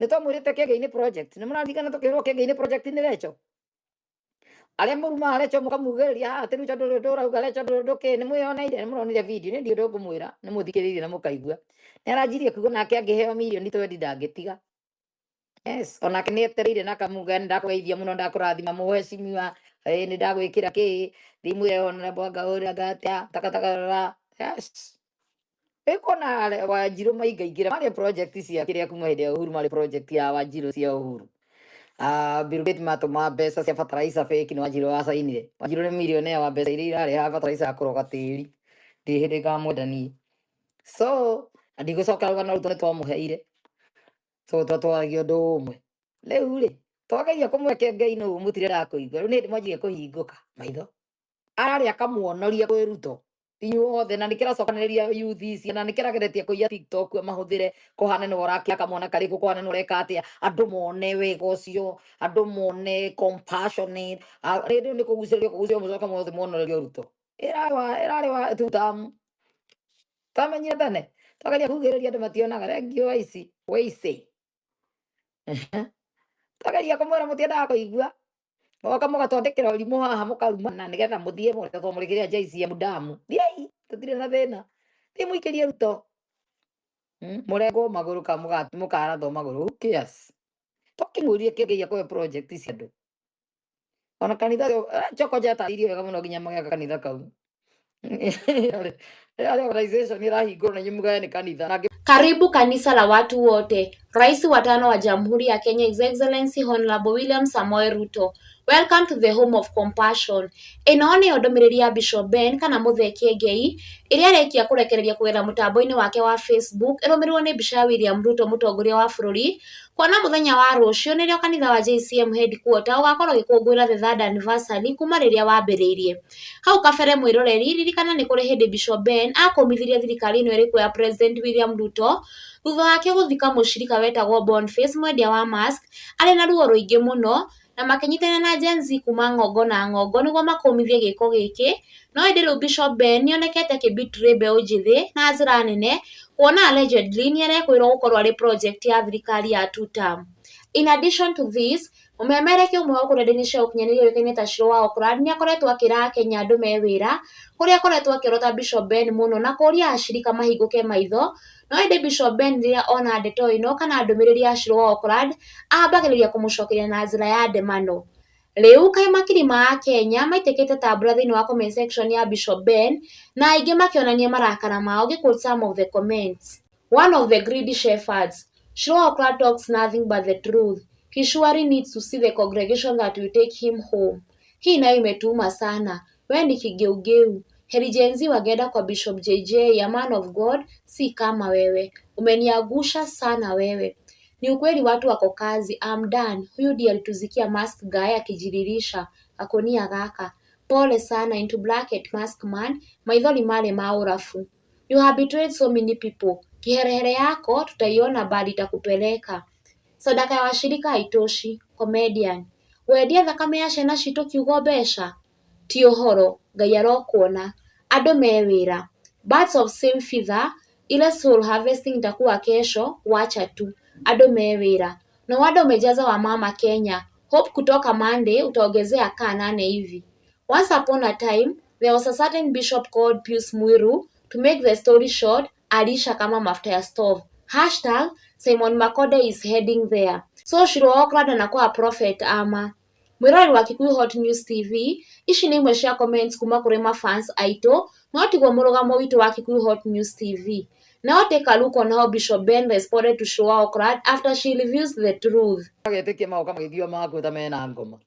Nĩ twamwĩrĩte Kĩengei nĩ project. Nĩ mũraririkana tũkĩrwo Kĩengei nĩ project nĩ Recho? Arĩa mũrumaga Recho mũkamugĩrĩria haha atĩ Recho ndũrĩ ũndũ ũrauga, Recho ndũrĩ ũndũ kĩ, nĩ mwĩyoneire, nĩ mũronire video, nĩ ndiũĩ ũndũ ngũmwĩra, nĩ mũthikĩrĩirie na mũkaigua. Nĩ aranjirie kuga nake angĩheo mirioni twendi ndangĩtiga. Yes, onake nĩ etereire na akamuga nĩ ndakũgeithia mũno, ndakũrathima mũheshimiwa, ĩ nĩ ndagwĩkĩra kĩ, thiĩ mwĩre honorable anga ũrĩa anga atĩa, takatakara. Yes. Ĩkona Wanjirũ maingaingĩra marĩ project cia kĩrĩa kuma hĩndĩ ya Uhuru, marĩ project ya Wanjirũ cia Uhuru. Ah, Bill Gates matũma mbeca cia fertilizer fake nĩ Wanjirũ wacainire. Wanjirũ nĩ millionaire wa mbeca iria irareha fertilizer ya kũroga tĩri. Ndirĩ hĩndĩ ngamwenda niĩ. So, na ndigũcoka rũgano rũu tondũ nĩ twamũheire. So twatwaragia ũndũ ũmwe. Rĩu rĩ, twageria kũmwĩra Ngai nũ mũtirenda kũigua. Rĩu nĩ hĩndĩ mwanjirie kũhingũka maitho. Ararĩ akamuonoria kwĩ Ruto inyuothe, na nĩkĩracokanĩrĩria youth ici, na nĩkĩrageretie kũiya TikTok mahũthĩre kũhana nĩwe ũrakĩaka mwana karĩkũ, kũhana nĩwe ũreka atĩa, andũ mone wega ũcio, andũ mone compassionate. Rĩu nĩ kũgucĩrĩrio kũgucĩrĩrio, mũcoka mothe muonorerio Ruto. Ĩrarĩ wa ĩrarĩ wa tutamu twamenyire tene, twageria kugĩrĩria andũ mationaga. Thengiũ waici waici, twageria kũmwĩra mũtiendaga kũigua, moka mũgatwandĩkĩra ũrimũ haha, mũkarumana nĩgetha mũthiĩ mũretwo mũrĩkĩrĩa JCM damu. Thiĩi, tũtirĩ na thĩna, thiĩ mũikĩrie Ruto. Mũrengwo magũrũ ka mũkarathwo magũrũ, who cares? Twakĩmũrie kĩgeia kũhe project cia andũ ona kanitha ũyũ, Chokoja atarĩirie wega mũno nginya magĩaka kanitha kau. Yarĩ organization ĩrahingũrwo na inyuĩ mugae nĩ kanitha na Karibu kanisa la watu wote. Rais wa tano wa Jamhuri ya Kenya, His Excellency Honorable William Samoei Ruto. Welcome to the home of compassion. Ĩno nĩyo ndũmĩrĩri ya Bishop Ben kana Mũthee Kĩengei ĩrĩa arekia kũrekereria kũgerera mũtambo-inĩ wake wa Facebook ĩrũmĩrĩirwo nĩ mbica ya William Ruto, mũtongoria wa bũrũri, kuona mũthenya wa rũciũ nĩrĩo kanitha wa JCM headquarter ũgakorwo ũgĩkũngũĩra the third anniversary kuma rĩrĩa wambĩrĩirie. Hau kabere, mwĩroreri, ririkana nĩ kũrĩ hĩndĩ Bishop Ben akũmithirie thirikari ĩno ĩrĩ kuo ya President William Ruto thutha wake gũthika mũcirika wetagwo Boniface, mwendia wa mask, arĩ na ruo rũingĩ mũno, na makĩnyitanĩra na Gen Z kuma ng'ongo na ng'ongo nĩguo makũmithie gĩko gĩkĩ. No ĩndĩ rĩu Bishop Ben nĩonekete akĩ betray mbeũ njĩthĩ na njĩra nene, kuona allegedly nĩarekwĩrwo gũkorwo arĩ project ya thirikari ya two term. In addition to this, mũmemerekia ũmwe wa nenda-inĩ cia ũkinyanĩria ũĩkaine ta Shiro wa Oakland nĩ akoretwo akĩra Akenya andũ me wĩra, kũrĩa akoretwo akĩorota Bishop Ben mũno na kũria acirika mahingũke maitho. No ĩndĩ Bishop Ben rĩrĩa ona ndeto ĩno kana ndũmĩrĩri ya Shiro wa Oakland, ambagĩrĩria kũmũcokeria na njĩra ya ndemano. Rĩu kaĩ makiri ma Akenya maitĩkĩte ta mbura thĩinĩ wa comment section ya Bishop Ben, na aingĩ makĩonania marakara mao. Ngĩ some of the comments. One of the greedy shepherds. Shiro wa Oakland talks nothing but the truth. He surely needs to see the congregation that will take him home. Hii nayo imetuuma sana. We ni kigeugeu. Heri Gen Z wangeenda kwa Bishop JJ, a man of God, si kama wewe. Umeniangusha sana wewe. Ni ukweli watu wako kazi. I'm done. Huyu ndiye alituzikia mask guy akijiririsha. Akonia gaka. Pole sana, into bracket mask man. Maithori male ma ũrabu. You have betrayed so many people. Kiherehere yako tutaiona bali itakupeleka. Sadaka ya washirika haitoshi. Comedian. Wendia thakame ya ciana citũ kiugo mbeca? Ti ũhoro. Ngai arokuona. Andũ me wĩra. Birds of same feather, ile soul harvesting itakuwa kesho, wacha tu. Andũ me wĩra. No wonder umejaza wamama Kenya. Hope kutoka Monday utaongezea kaa nane hivi. Once upon a time, there was a certain bishop called Pius Muiru. To make the story short, alisha kama mafuta ya stove. #SimonMakonde is heading there. So Shiro Oakland anakuwa prophet ama? Mwĩroreri wa Kikuyu Hot News TV, ici nĩ imwe cia comments kuma kũrĩ mafans aitũ, no tiguo mũrũgamo witũ wa Kikuyu Hot News TV. Now take a look on how Bishop Ben responded to Shiro Oakland after she reveals the truth. Magetĩkia magoka magĩthio makuo ta mena ngoma.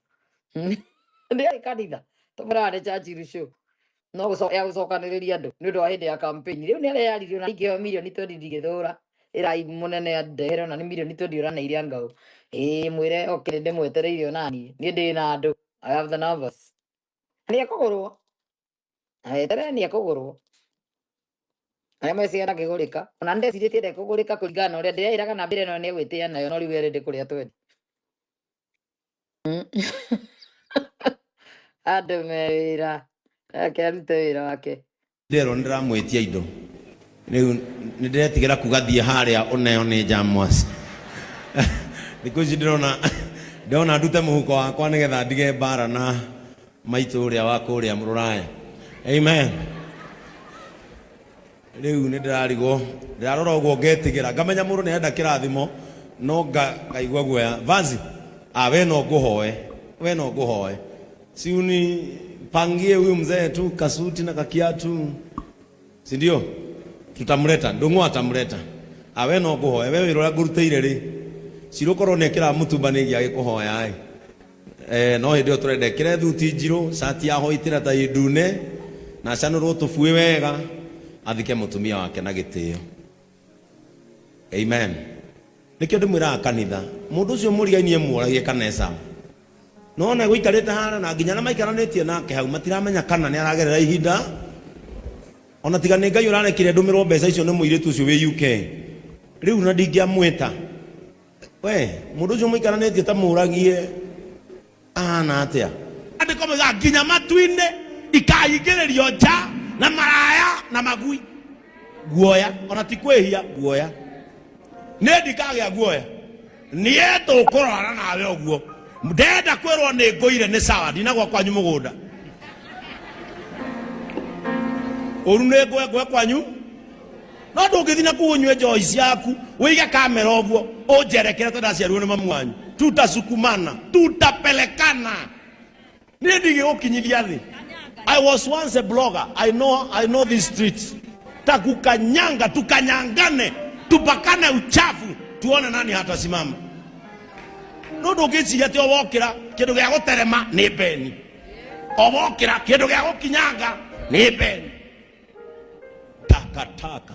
Ndĩarĩ kanitha tũmũraga nĩ Churchill Show no ya gũcokanĩrĩria andũ nĩ ũndũ wa hĩndĩ ya campaign. Rĩu nĩ areyaririe ona ingĩheo mirioni 20 ndingĩthũra ĩrai mũnene andehere ona nĩ mirioni 20 ũraneire angau ĩĩ mwĩre okay, ndĩmwetereire onaniĩ niĩ ndĩ na andũ. I have the numbers. Nĩ ekũgũrwo na weterere, nĩ ekũgũrwo. Arĩa meciria ndangĩgũrĩka, ona ndecirĩtie ndekũgũrĩka kũringana na ũrĩa ndĩreĩraga na mbere ĩno nĩ egwĩtĩa nayo, no rĩu erĩ kũrĩa twendi. Andũ me wĩra, reke arute wĩra wake. Ndĩrerwo nĩ ndĩramwĩtia indo, rĩu nĩ ndĩretigĩra kuga thiĩ harĩa ũneo nĩ Jamwas. Thikũ ici ndĩrona ndĩrona ndute mũhuko wakwa nĩgetha ndige mbara na maitũ ũrĩa wa kũrĩa rũraya. Amen. Rĩu nĩ ndĩrarigwo, ndĩrarora ũguo ngetigĩra, ngamenya mũndũ nĩ arenda kĩrathimo no ngaigua guoya. Vazi, ah, we no ngũhoe, we no ngũhoe. Si unipangie huyu mzee tu kasuti na kakiatu, si ndio? Tutamleta, Ndung'u atamleta. Ah, we no ngũhoe, we wĩra ũrĩa ngũrutĩire rĩ, cirũkorwo nĩ ekĩraga mũtumba nĩ ingĩagĩkũhoya ĩ. Eh, no hĩndĩ ĩyo tũrenda ĩkĩre thuti njirũ, cati ya white na tai ndune, na acanũrwo tũbuĩ wega, athike mũtumia wake na gĩtĩo. Amen. Nĩkĩo ndĩmwĩraga kanitha, mũndũ ũcio mũrigainie mũragie kana e sawa. No ona gũikarĩte hara na nginya na maikaranĩtie nake hau matiramenya kana nĩ aragerera ihinda. Ona tiga nĩ Ngai ũrarekire ndũmĩrwo mbeca icio nĩ mũirĩtu ũcio wĩ UK. Rĩu na ndingĩamwĩta. We mũndũ ũcio mũikaranĩtie ta mũragie ahana atĩa? Andĩko moigaga nginya matu-inĩ ikahingĩrĩrio nja na maraya na magui. Guoya ona ti kwĩhia, guoya. Nĩ ndikagĩa guoya, niĩ tũkũrora nawe ũguo. Ndenda kwĩrwo nĩ ngũire nĩ sawa, ndinagwa kwanyu mũgũnda. Ũru nĩ ngwe ngwe kwanyu no ndũngĩthiĩ na kũu ũnyue njohi ciaku ũige kamera ũguo ũnjerekere ta ndaciarirwo nĩ mamu wanyu. Tutasukumana, tutapelekana. Niĩ ndigĩgũkinyithia thĩ. I was once a blogger. I know these streets. Takukanyanga, tukanyangane, tupakane uchafu, tuone nani hatasimama. No ndũngĩciria atĩ o wokĩra kĩndũ gĩa gũterema nĩ beni, o wokĩra kĩndũ gĩa gũkinyanga nĩ beni. Takataka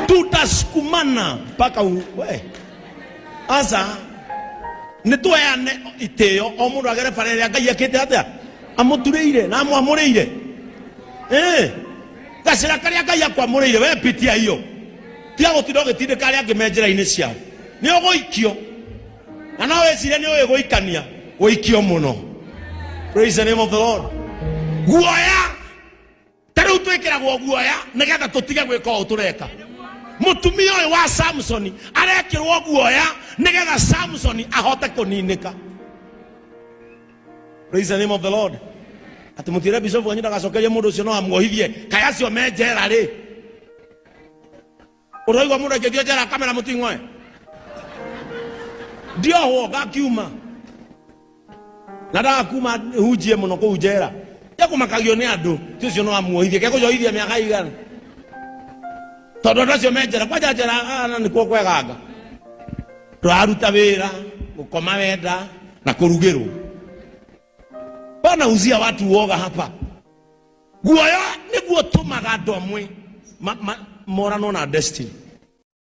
tutasukumana mpaka we asa nĩ tweane itĩo o mũndũ agere bara ĩrĩa Ngai ekĩte atĩa amũturĩire na amwamũrĩire. Gacĩra karĩa Ngai akwamũrĩire we pitia hiyo, tiga gũtinda ũgĩtindĩka arĩa angĩ me njĩra-inĩ ciao, nĩ ũgũikio na no wĩcirie nĩ ũĩ gũikania gũikio mũno. Praise the name of the Lord. Guoya ta rĩu twĩkĩragwo guoya nĩgetha tũtige gwĩka ũũ tũreka. Mũtumia ũyũ wa Samsoni arekĩrwo guoya nĩgetha Samsoni ahote kũninĩka. Praise the name of the Lord. Atĩ mũtiĩre bishop wanyu ndagacokerie mũndũ ũcio no amuohithie kaĩ acio me njera rĩ. Ũraigua mũndũ aikĩtio njera kamera mũting'oe ndiohwo ngakiuma na ndagakuma hunjie mũno kũu njera ekũmakagio nĩ andũ ti ũcio no amuohithie kekũjohithia mĩaka igana tondũ andũ acio me njera kwanja njera ana nĩkuo kweganga tũraruta wĩra gũkoma wenda na kũrugĩrwo. Bana uzia watu uoga hapa. Guoya nĩguo tũmaga andũ amwe moranwo na destiny.